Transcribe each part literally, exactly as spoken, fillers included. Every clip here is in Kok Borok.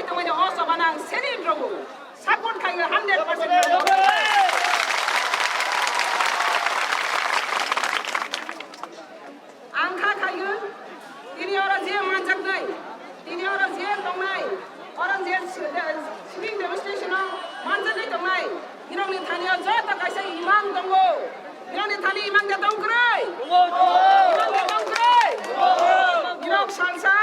Tongmani o choba nang seni drogo. Support khayo hundred percent. Ang kha khayo, tini oro je manjaknai, tini oro je tongnai, oro je sitting demonstration o manjaknai tongnai. Nirokni thani o joto kaisa imang tongo. Nirokni thani imang de tong kwrwi? Imang de tong kwrwi? Nirok salsa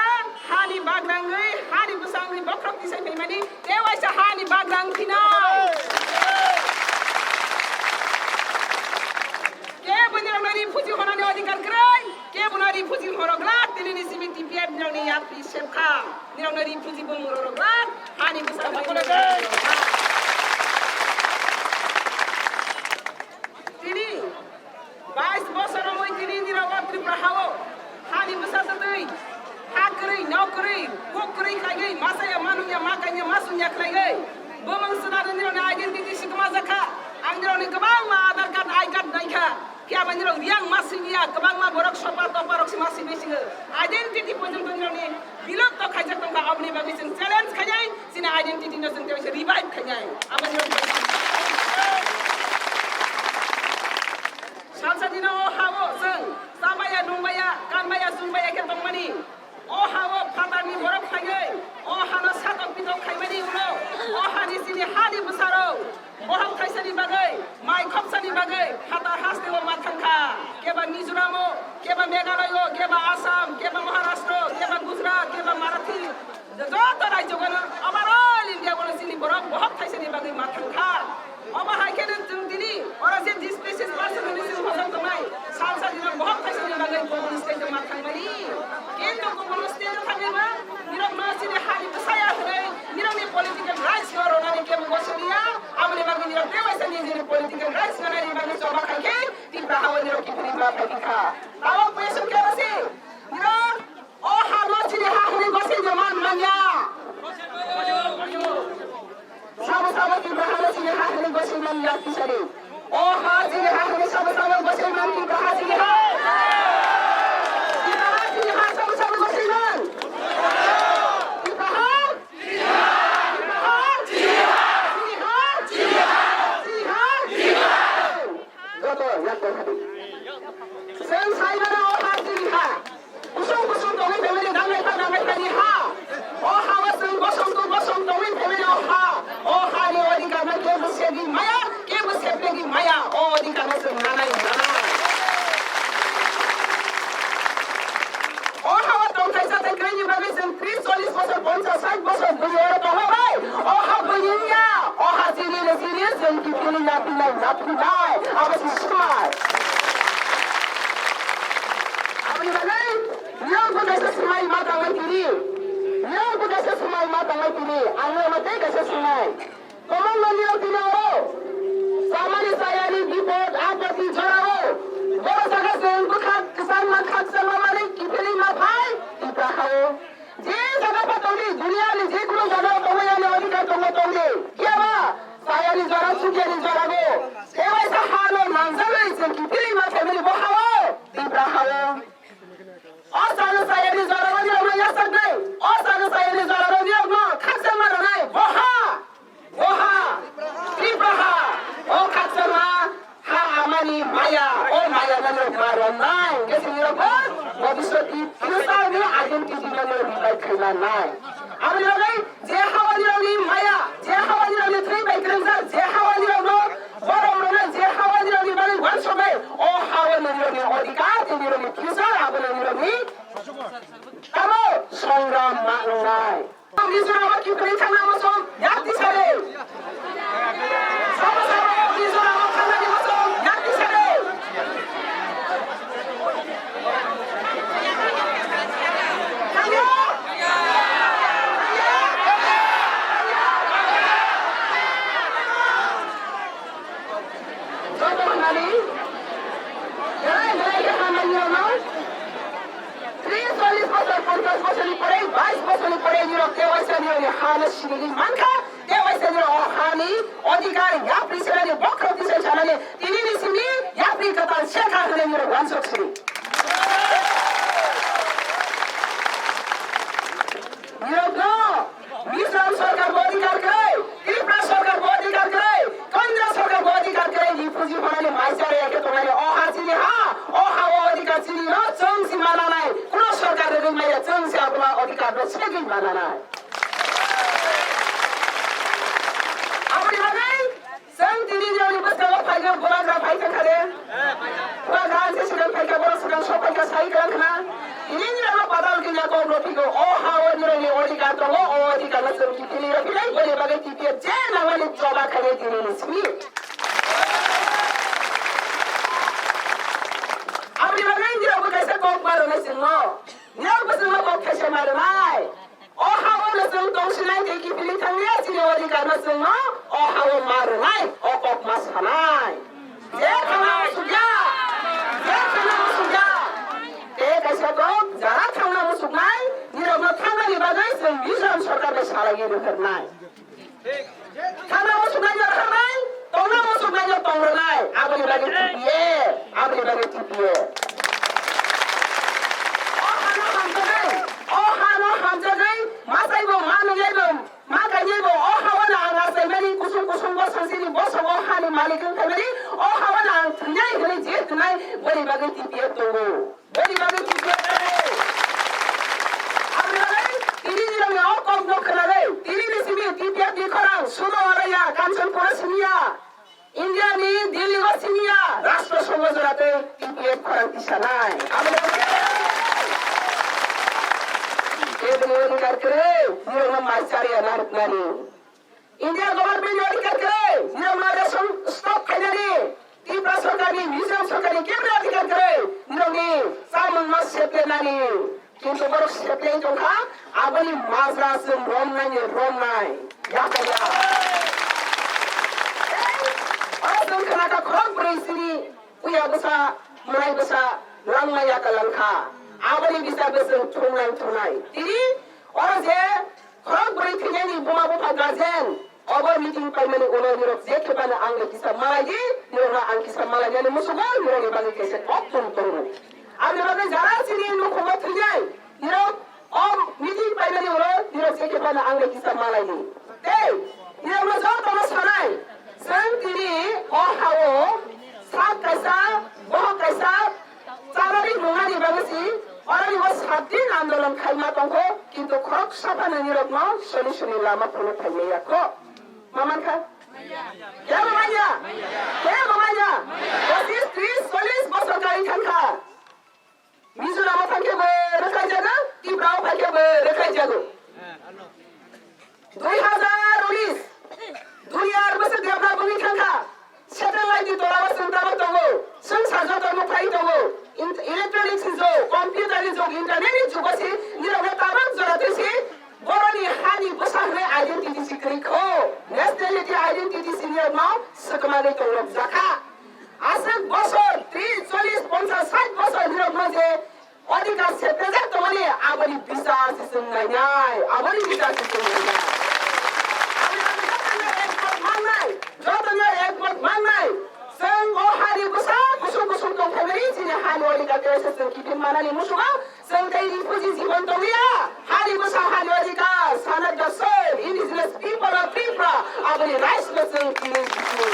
hani bagrangwi, hani bwsangwi bokhorok tisai phaimani, tei waisa hani bagrang phinai. Kebo nirokno ri phuji honani odhikar kwrwi, kebo no ri phuji horok glak, tini ni simi T P F nirokni yapri sepkha. Nirokno ri phuji bumung rok glak, hani bwsangwi. Tini bais bosor romwi tini nirok o Tripura hao hani bwsa twi, ha kwrwi, nok kwrwi, kuk kwrwi khlaiwi, masaya, manungya, makanya, masungya khlaiwi, bumung swnamwi nirokni identity si kwmajakha. Ang nirokni kwbangma Aadhaar card, I card naikha. Phiya ba nirok riyang ma simi ya, kwbangma borok sopa topa rok si ma simi singo. Identity porjonto nirokni bilupto khaijak tongkha, aboni bagwi chwng challenge khainai, chini identity no chwng tei revive khainai. Abo nirok salsa dino o hao chwng chabaya, nungbaya, kanbaya, chungbaya khe tongmani. O ha-o phatarni borok phaiwi, o hano satok pitok khaimani ulo, o hani chini hani bwsarok bohok thaisani bagwi, mai khopsani bagwi phatar hasteo ma thangkha. Keba Mizoram-o, keba Meghalaya-o, keba Assam, keba Maharashtra, keba Gujarat, keba Marathi, joto rajyo-o overall India-o chini borok bohok thaisani bagwi ma thangkha. Omo hai khe no chwng tini oro je displaced person hwnwi chwng hojak tongnai, salsa dino bohok thaisani bagwi kubun state-o ma thangmani. Kintu kubun state-o thangwi ma nirok no chini hani bwsaya hwnwi nirokni political rights no rwnani kebo gosok ya. Aboni bagwi nirok tei waisa nijini political rights rwnani bagwi choba khai khe Tripura ha-o nirok kiphilwi ma phaikha. Abo question khe abo se nirok O ha no chini ha hwnwi gosoi de man manya. Sabo sabo Tripura ha no chini ha hwnwi gosoi man ya kisari. O ha chini ha hwnwi sabo sabo gosoi man Tripura ha chini ha. Tripura ha chini ha sabo sabo gosoi man. Tripura ha. Tripura ha. Chini ha. Chini ha. Chini ha. Joto yakto hadi. Sen saibana o ha chini ha. Kusung kusung tongwi family dangnai ta dangnai ta ni ha. O ha o chwng gosong tu gosong tongwi family o ha. O ha ni odhikar no kebo segi maya, kebo sepegi maya. O odhikar no chwng nanai nanai. O ha o tongthai chathai kwrwi ni bagwi chwng tris chollis bosor, ponchas sait bosor bwrwi oro tongo bai. O ha bwrwi wngya. O ha chini le chini chwng kiphilwi yaphinai yaphinai. Abo se swmai. Aboni bagwi niyom bo kaisa swmai ma tangwi tini. Niyom bo kaisa swmai ma tangwi tini. Ang no tei kaisa swmai. Kwbangma niyom tini oro. Samani sayani bipod apoti jorao. Boro saka chwng bwkha kwchangma khakchangma manwi kiphilwi ma phai Tripura hao. Je jaga pha tongdi, duniani je kunu jaga o tongwi ani odhikar tongo tongdi. Phiya ba, sayani jora, chukyani jora bo. Tei waisa ha no nangjagwi chwng kiphilwi ma family bo hao, Tripura hao. O sano sayani jora rok nirok no yachaknai. O sano sayani jora rok nirok no khakchangma rwnai. Bo ha. O ha. Tripura ha. O khakchangma ha amani maya. O maya no nirok ma rwnai. Hwnkhe se nirok bo bobiswt ni future ni identity no nirok revive khaima nai. Aboni bagwi je hao nirokni maya, je hao nirokni thwi bai kwrwngjak, je hao nirokno borom rwnai, je hao nirokni bagwi uansuknai, o hao nirokni odhikar tei nirokni future abono nirokni tamo songram ma wngnai. Mizoram o kiphilwi thangna muchung yakti sari. Sabo sabo Mizoram o thangnani muchung yakti sari. Tris, chollis bosor, ponchas bosorni pore, bais bosorni pore nirok tewaisa nirokni hano sinigwi mankha. Tewaisa nirok o hani odhikar yapri sanani, bokhorok tisai sanani, tinini simi yapri kwtal sekha hwnwi nirok uansuk sini. Nirokno Mizoram Ang tini nirokni bwskango phaikha, bubagra phaikha khare. Bubagra ang se swkang phaikha, borok swkang sok phaikha, sai kwlang khna. Tini nirokno padal kanya kok rw phigo, o ha-o nirokni odhikar tongo, o odhikarno chwng kiphilwi rw phinai, boni bagwi T P F je nangmani choba khainai tini ni simi. Aboni bagwi nirokbo kaisa kok ma rwnai chwngno. Nirokbo chwngno kok thaisa ma rwnai. O ha-o no chwng tongsinai tei kiphilwi thangya, chini odhikarno chwngno o ha-o ma rwnai, o kok ma sanai. Je thangna musukya, je thangna musukya. Tei kaisa kok, jara thangna musuknai, nirokno thangnani bagwi chwng Mizoram sorkar bai salaiwi rohornai. Thangna musuknai no thangwi, tongna musuknai no tong rwnai, aboni bagwi T P F, aboni bagwi T P F. O hano hamjagwi, o hano hamjagwi, masai bo, ma nwngnai bo, ma kainai bo, o ha-o no ang achaimani kusung kusung bo sansini bosongo hani malik wng phaimani, o ha-o no ang thwinai hwnwi je thwinai, boni bagwi T P F tongo. Boni bagwi T P F tongo. Aboni bagwi tini nirokni o kokno khwnagwi, tini ni simi T P F ni khorang sudo oraya, Kanchanpur o simiya, India ni Delhi o simiya, Rashtra Songho jora tei T P F khorang tisanai. Aboni bagwi keboni odhikar kwrwi, nirokno mai chariya narwknani. India government ni odhikar kwrwi, nirokno ration stop khainani, Tripura sorkarni, Mizoram sorkarni keboni odhikar kwrwi, nirokni chamungno seplenani. Kintu borok sepleng tongkha, aboni majra chwng romnai ni romnai. Yakar ya. Tei, o chwng khnakha khorok brwi chini puya bwsa, mwnai bwsa, langma yakalangkha. Aboni bisar bwswng thungnai thungnai. Tini, oro je, Khorok bwrwi thwinani buma bupha guardian, obo meeting paimani ulo nirok je khe phano ang bai kisa malai di, nirokno ang kisa malai nani musugo, nirokni bagwi kaisa kok tong tongo. Aboni bagwi jara chini nukhungo thwinai, nirok o meeting paimani ulo nirok je khe phano ang bai kisa malai di. Tei nirokno jotono sanai, chwng tini o ha-o sak kaisa, bohok kaisa, Chanani nungani bagwi si, oroni o saat din andolon khaima tongkho, kintu khoroksa phano nirokno solution ni lama phunuk phaimaya kho. Maman kha? Kebo manya? Kebo manya? Pochis, tris, chollis bosor kai thangkha. Mizoram o thangkhe bo rwkhai jago, Tripura o thangkhe bo rwkhai jago. Dui hazar unis, duniya bwswk develop wngwi thangkha. Satellite ni tola o chwng tabuk tongo. Swngchar joto nukhai tongo. In-, electronics ni jug, computer ni jug, internet ni jugo si, nirokno tabuk jora twi si, boroni hani bwsa hwnwi identity si kwrwi kho. Nationality identity si nirokno swkmagwi tonglok jakha. Aswk bosor, tris, chollis, ponchas, sait bosor nirokno je Odhikar seprejak tongmani aboni bisar se chwng nainai, aboni bisar se chwng nainai. Aboni bagwi jotono ekmot mangnai, jotono ekmot mangnai. Chwng o hani bwsa kusung kusung tongphaimani chini hani odhikar tei se chwng kiphil manani musugo chwng tei refugee jibon tongya. Hani bwsa hani odhikar, son of the soil, indigenous people of Tripura, aboni rights no chwng tini tini.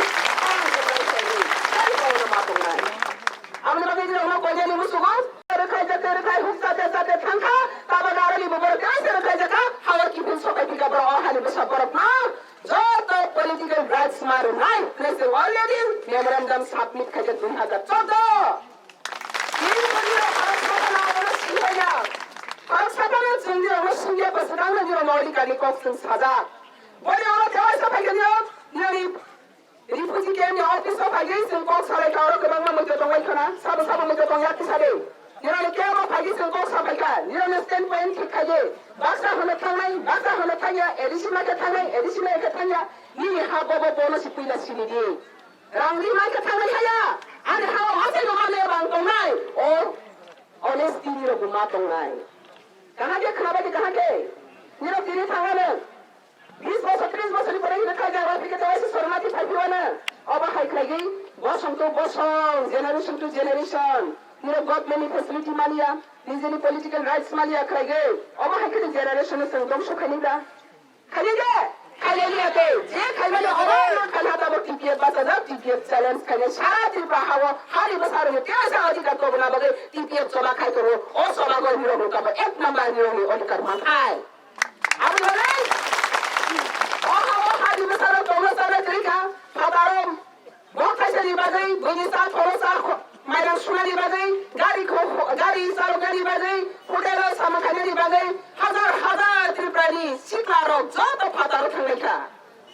Aboni bagwi norokno koinani musugo. Rwkhaijak tei rwkhai huk chate chate thangkha, tabuk aroni bo borok tei se rwkhaijakha, hao kiphil sokai phika borok o hani bwsa borokno joto political rights ma rwnai hwnwi chwng already memorandum submit khaijak dui hazar chordo. Tini bo nirok khoroksa phano abono singlaijak. Khoroksa phano chwng nirokno singya bwswk ang nirokno odhikar ni kok chwng sajak. Boni oro tewaisa phaikha nirok, nirokni Refugee camp ni office o phaigwi chwng kok salaikha, oro kwbangma muitu tongwi khwna, sabo sabo muitu tongya kisa de. Nirokni camp o phaigwi chwng kok sapaikha, nirokni stand point thik khaidi. Baksa hwnwi thangnai, baksa hwnwi thangya, A D C mai khe thangnai, A D C mai khe thangya. Nini ha bobo bono si puila sini di. Rang ri mai khe thangnai haya, ani ha o asai no manwi bang tongnai. O honesty nirok bo ma tongnai. Kaham khe khwnabai di, kaham khe. Nirok tini thangmano. Bis bosor, tris bosor ni pore hino khaijak rok, hingke tewaisa soromati phaiphirwano. Obo hai khlaigwi bosong to bosong, generation to generation, nirok government ni facility manya, nijeni political rights manya khlaigwi, obo hai kheno generation no chwng dongso khainai da? Khainai da? Khainai ya tei, je khaimani obo no khaina tamo T P F bachajak, T P F challenge khainai sara Tripura hao, hari bwsarokni tewaisa adhikar tobona bagwi T P F choba khai tongo, o choba go nirok rwkha bo ek number nirokni adhikar manthai. Aboni bagwi o ha-o hani bwsarok tongna chana kwrwi kha, phataro buini chal phoro chal kho-, mairang sunani bagwi, gari kho-, gari chaloknani bagwi, hotel o samung khainani bagwi, hajar hajar Tripurani siklarok joto phataro thanglaikha.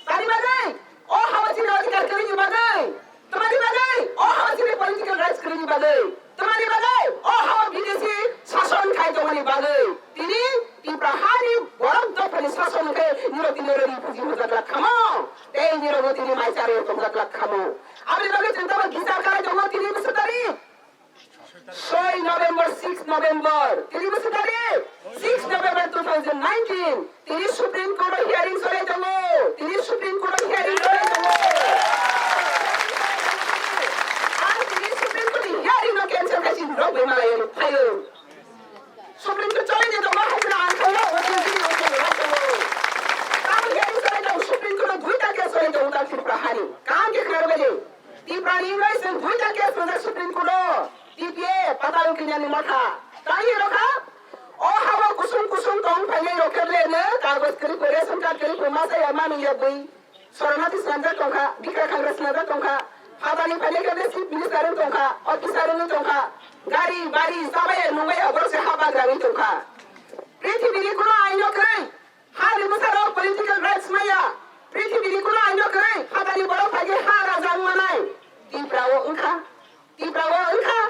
Tani bagwi, o hao chini adhikar kwrwini bagwi, tamani bagwi, o hao chini political rights kwrwini bagwi, tamani bagwi, o hao bidesi sason khai tongmani bagwi, tini Tipra hani borok dophani sason khe niro tini oro refugee hojak lak khamo, tei niro tini mai chari tongjak lak khamo. Aboni bagwi chwng tamo gizar khlai tongo tini bwswk tarik. Soi November, six November, tini bwswk tarik, six November two thousand nineteen, tini Supreme Court o hearing choli tongo, tini Supreme Court o hearing choli tongo. Ang tini Supreme Court ni hearing no cancel khai si rok bai malai ani phaio. Supreme Court choli ni tongo hai sila ang khaio, o tini tini o tini o tini. Tamo hearing choli tongo, Supreme Court o duita case choli tongo ta Tripura hani. Kaham khe khna rwbaidi. Tipra ni wngwi chwng duita case rijak Supreme Court o, T P A, Patal Kanya ni motha. Tani rokha? O hao kusung kusung tong phainai rok khe le no kagoj kwrwi kho, ration card kwrwi kho, masa ya manu ya bui. Soronati swnamjak tongkha, bikra khangra swnamjak tongkha. Patani phainai khe le chief minister wng tongkha, officer wng tongkha. Gari, bari, chabai ya nungbai ya borok se ha bagra wng tongkha. Prithibini kuno aino kwrwi. Hani bwsarok political rights maya. Prithibini kuno aino kwrwi. Hatani borok phai khe ha raja wng manai. Tipra o wngkha. Tipra o wngkha.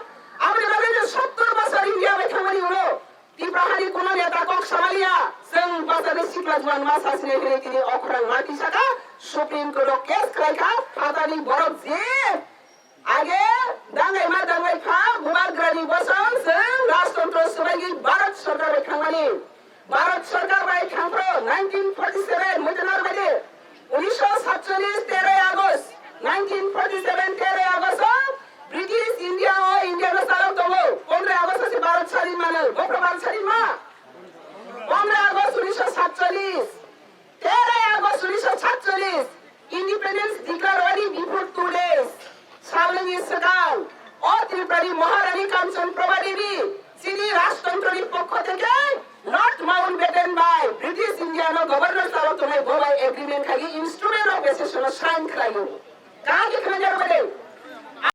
Aboni bagwi no sottor bosor India bai thangmani ulo Tipra hani kuno neta kok samaliya. Chwng bwsarni sikla juan ma sasine hinwi tini okhorang ma tisaka. Supreme Court o case khlaikha. Hatani borok je Age, dangai ma dangai pha, bubagrani bosong, chwng rajtontro swbaigwi Bharat Sarkar bai thangmani. Bharat Sarkar bai thangphro nineteen forty seven, muitanor baide, unisho satcholish, teroy August, nineteen forty seven, teroy August o British India o India no chalok tongo. Pondroy August o se Bharat sadin mano, bophro Bharat sadin ma? Pondroy August unisho satcholish. Teroy August unisho satcholish, independence declare wani before two days, salnwini swkang, o Tripurani Maharani Kanchan Prabha Devi, chini rajtontroni pokho theke Lord Mountbatten bai British India no governor chalok tongnai bo bai agreement khai instrument of accession o sign khlaio. Kaham khe khwnajak bwle.